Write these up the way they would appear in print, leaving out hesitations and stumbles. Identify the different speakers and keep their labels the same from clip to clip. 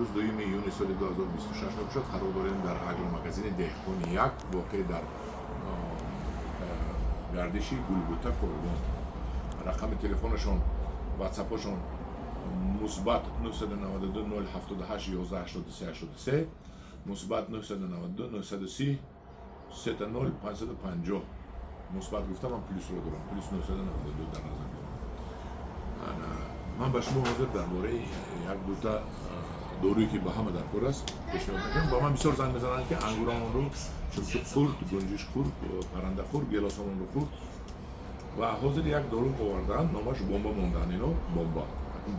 Speaker 1: Имрӯз 2 июни соли 2026 мебошад. Қарор дорем дар агромагазини «Деҳқони як», воқеъ дар гардиши Гулбута, Коргон. Рақами телефонашон, ватсапошон: +992 078 11 83 83, +992 930 30 550. Мусбат гуфтам, ман плюсро дорам, +992 дар назар дорам. Ман ба шумо ҳозир дар бораи як дута доруе, ки ба ҳама дар кор аст, пешниҳод мекунам. Ба ман бисёр занг мезананд, ки ангурамонро чумчуқ хӯрд, гунҷиш хӯрд, парранда хӯрд, гелосамонро хӯрд. Ва ҳозир як дору овардаанд, номаш «Бомба» мондаанд ино. Бомба,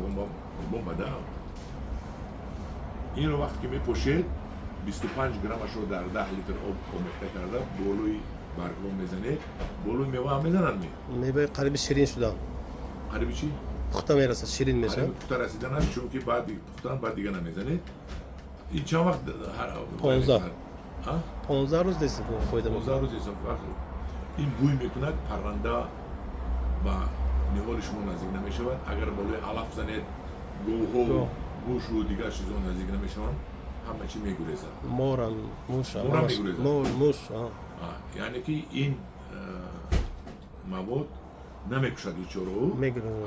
Speaker 1: бомба, бомба да. Инро вақте ки мепошед, 25 граммашро дар 10 литр об омехта карда, болои баргҳо мезанед, болои мева ҳам мезананд ми?
Speaker 2: Меваи қариби ширин шудан.
Speaker 1: Қариби чӣ?
Speaker 2: Пухта мерасад, ширин мешавад.
Speaker 1: Қариби пухта расидан аст, чунки баъди пухтан баъд дига намезанед. Ин чанд вақт?
Speaker 2: 15. 15 рӯз дест фоида.
Speaker 1: 15 рӯз ест. Ин бӯй мекунад, парранда ба ниҳоли шумо наздик намешавад. Агар болои алаф занед, говҳо, гӯшу дигар чизҳо наздик намешаванд, ҳама чӣ мегурезад.
Speaker 2: Морам, муш.
Speaker 1: Морам мегурезад.
Speaker 2: Мор, муш.
Speaker 1: Яъне ки ин мавод намекушад ҳечоро,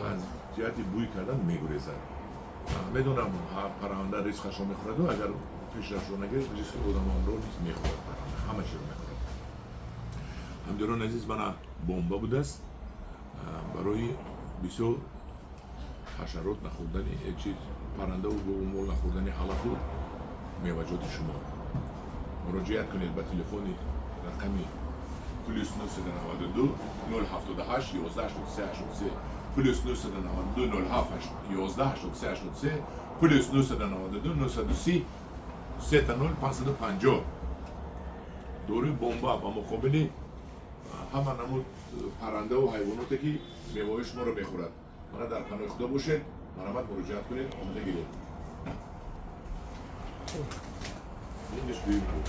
Speaker 1: аз ҷиҳати бӯй кардан мегурезад. Медонам, парранда ризқашро мехӯраду агар пешрафшро нагиред, ризқи одамонро низ мехӯрад. Парранда ҳама чиро мехӯрад. Ҳамдиёрони азиз, мана «Бомба» будааст барои бисёр ҳашарот нахӯрдани чиз, паррандаву гову мол нахӯрдани алафу меваҷоти шумо. Муроҷиат кунед ба телефони рақами +992 078 11 83 83, +992 07 11 83 83, +992 930 30 550. Доруи «Бомба» ба муқобили ҳама намуд паррандаву ҳайвоноте, ки меваҳои шуморо мехӯрад. Мана, дар паноҳи Худо бошед. Марҳамат, муроҷиат кунед, омода гиред. Инаш дуюм буд.